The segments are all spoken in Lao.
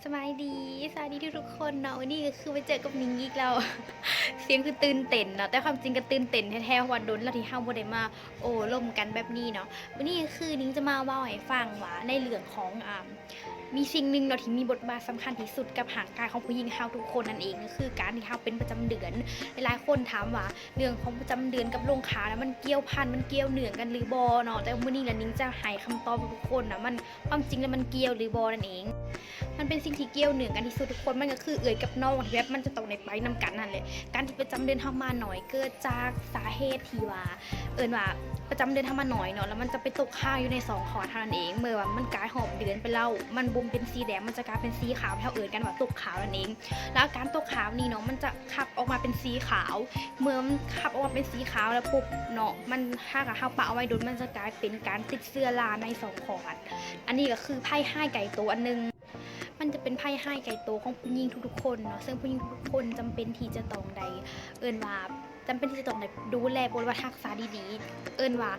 ສະບາຍດີ ສະບາຍດີທຸກໆຄົນເນາະ. ມື້ນີ້ກໍຄືມາເຈີກັບນິງອີກແລ້ວ. ສຽງຄືຕື່ນເຕັ້ນເນາະ ແຕ່ຄວາມຈິງກໍຕື່ນເຕັ້ນແທ້ໆ ເພາະວ່າດົນແລ້ວທີ່ເຮົາບໍ່ໄດ້ມາໂອ້ລົມກັນແບບນີ້ເນາະ. ມື້ນີ້ກໍຄືນິງຈະມາເວົ້າໃຫ້ຟັງວ່າ ໃນເລື່ອງຂອງ ອາ ມີສິ່ງໜຶ່ງເນາະທີ່ມີບົດບາດສຳຄັນທີ່ສຸດກັບຮ່າງກາຍຂອງຜູ້ຍິງເຮົາທຸກຄົນນັ້ນເອງ ກໍຄືການທີ່ເຮົາເປັນປະຈຳເດືອນ. ຫຼາຍໆຄົນຖາມວ່າ ເລື່ອງຂອງປະຈຳເດືອນກັບລົງຂາວນະ ມັນກ່ຽວພັນ ມັນກ່ຽວເນື່ອງກັນຫຼືບໍ່ເນາະ. ແຕ່ມື້ນີ້ລະນິງຈະໃຫ້ຄຳຕອບທຸກໆຄົນນະ ມັນ ຄວາມຈິງແລ້ວມັນກ່ຽວຫຼືບໍ່ນັ້ນເອງ. ມັນເປັນສິ່ງທີ່ກ່ຽວເນື່ອງກັນທີ່ສຸດທຸກຄົນ ມັນກໍຄືເອື້ອຍກັບນ້ອງທີ່ແບບມັນຈະຕ້ອງໄດ້ໄປນຳກັນຫັ້ນແຫຼະ. ການທີ່ປະຈຳເດືອນເຮົາມາໜ້ອຍ ເກີດຈາກສາເຫດທີ່ວ່າ ເອີ້ນວ່າປະຈຳເດືອນເຮົາມາໜ້ອຍເນາະ ແລ້ວມັນຈະໄປຕົກຄ້າງຢູ່ໃນຊ່ອງຄອດເຮົານັ້ນເອງ. ເມື່ອວ່າມັນກາຍຮອບເດືອນໄປແລ້ວ ມັນບໍ່ເປັນສີແດງ ມັນຈະກາຍເປັນສີຂາວ ທີ່ເຮົາເອີ້ນກັນວ່າຕົກຂາວນັ້ນເອງ. ແລ້ວການຕົກຂາວນີ້ເນາະ ມັນຈະຂັບອອກມາເປັນສີຂາວ. ເມື່ອມັນຂັບອອກມາເປັນສີຂາວແລ້ວປຸບເນາະ ມັນ ຖ້າຫາກເຮົາປະເອົາໄວ້ດົນ ມັນຈະກາຍເປັນການຕິດເຊື້ອລາໃນຊ່ອງຄອດ. ອັນນີ້ກໍຄືໄພຮ້າຍໄກໂຕອັນໜຶ່ງ. ມັນຈະເປັນໄພຮ້າຍໄກໂຕຂອງຜູ້ຍິງທຸກໆຄົນເນາະ ເຊິ່ງຜູ້ຍິງທຸກໆຄົນຈຳເປັນທີ່ຈະຕ້ອງໄດ້ ເອີ້ນວ່າ ຈຳເປັນທີ່ຈະຕ້ອງໄດ້ດູແລ ບໍ່ວ່າຮັກສາດີໆ. ເອີ້ນວ່າ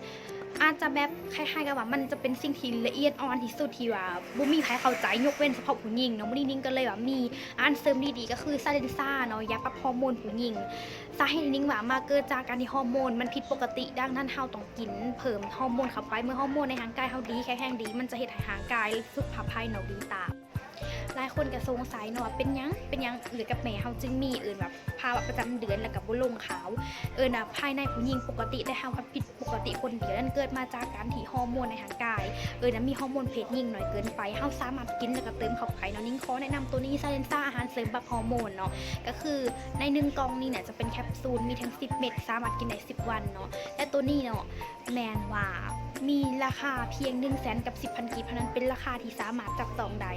ອາດຈະແບບຄ້າຍໆກັບວ່າ ມັນຈະເປັນສິ່ງທີ່ລະອຽດອ່ອນທີ່ສຸດທີ່ວ່າບໍ່ມີໃຜເຂົ້າໃຈ ຍົກເວັ້ນສະເພາະຜູ້ຍິງເນາະ. ມື້ນີ້ນິງກໍເລີຍວ່າມີອາຫານເສີມດີໆ ກໍຄືຊາເລນຊາເນາະ ຢາປັບຮອບໂມນຜູ້ຍິງ. ສາເຫດທີ່ນິງວ່າມາເກີດຈາກການທີ່ຮອບໂມນມັນຜິດປົກກະຕິ ດັ່ງນັ້ນເຮົາຕ້ອງກິນເພີ່ມຮອບໂມນເຂົ້າໄປ. ເມື່ອຮອບໂມນໃນຮ່າງກາຍເຮົາດີ ແຂງແຮງດີ ມັນຈະເຮັດໃຫ້ຮ່າງກາຍ ສຸຂະພາບພາຍນອກດີຕາມ. ຫຼາຍຄົນກໍສົງໄສເນາະວ່າເປັນຫຍັງ ເປັນຫຍັງເອື້ອຍກັບແມ່ເຮົາຈຶ່ງມີ ເອີ້ນວ່າພາວະປະຈຳເດືອນ ແລ້ວກໍບໍ່ລົງຂາວ. ເອີ້ນວ່າພາຍໃນຜູ້ຍິງປົກກະຕິ ແຕ່ເຮົາກໍຜິດປົກກະຕິຄົນດຽວ. ນັ້ນເກີດມາຈາກການທີ່ຮອບໂມນໃນຮ່າງກາຍ ເອີ້ນວ່າມີຮອບໂມນເພດຍິງໜ້ອຍເກີນໄປ. ເຮົາສາມາດກິນ ແລ້ວກໍເຕີມເຂົ້າໄປເນາະ. ນິງຂໍແນະນຳໂຕນີ້ ຊາເລນຊາ ອາຫານເສີມປັບຮອບໂມນເນາະ ກໍຄືໃນໜຶ່ງກ່ອງນີ້ນະ ຈະເປັນແຄບຊູນ ມີທັງສິບເມັດ ສາມາດກິນໄດ້ສິບວັນເນາະ. ແລະໂຕນີ້ເນາະ ແມ່ນວ່າມີລາຄາພຽງໜຶ່ງແສນກັບສິບພັນກີບເທົ່ານັ້ນ ເປັນລາຄາທີ່ສາມາດຈັບຕ້ອງໄດ້.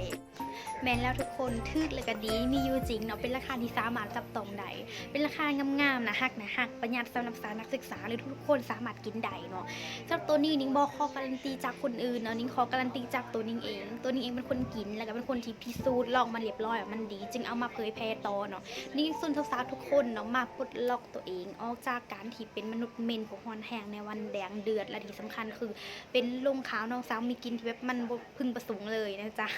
ແມ່ນແລ້ວທຸກຄົນ ຖືກແລະກໍດີ ມີຢູ່ຈິງເນາະ ເປັນລາຄາທີ່ສາມາດຈັບຕ້ອງໄດ້ ເປັນລາຄາງາມໆ ໜ້າຮັກ ໜ້າຮັກ ປະຢັດສຳລັບສາວນັກສຶກສາ ຫຼືທຸກໆຄົນສາມາດກິນໄດ້ເນາະ. ສຳລັບໂຕນີ້ນິງບໍ່ຂໍກາຣັນຕີຈາກຄົນອື່ນເນາະ ນິງຂໍກາຣັນຕີຈາກໂຕນິງເອງ. ໂຕນິງເອງເປັນຄົນກິນ ແລ້ວກໍເປັນຄົນທີ່ພິສູດລອງມາລຽບຮ້ອຍວ່າມັນດີ ຈຶ່ງເອົາມາເຜີຍແຜ່ຕໍ່ເນາະ. ນິງເຊີນຊວນສາວໆທຸກຄົນເນາະ ມາປົດລັອກໂຕເອງອອກຈາກການທີ່ເປັນມະນຸດເໝັນ ຜົວຮ້ອນແຮງໃນວັນແດງເດືອດ ແລະທີ່ສຳຄັນຄືເປັນລົງຂາວ ນ້ອງສາວມີກິ່ນທີ່ແບບມັນບໍ່ເພິ່ງປະສົງເລີຍນະຈ໊ະ.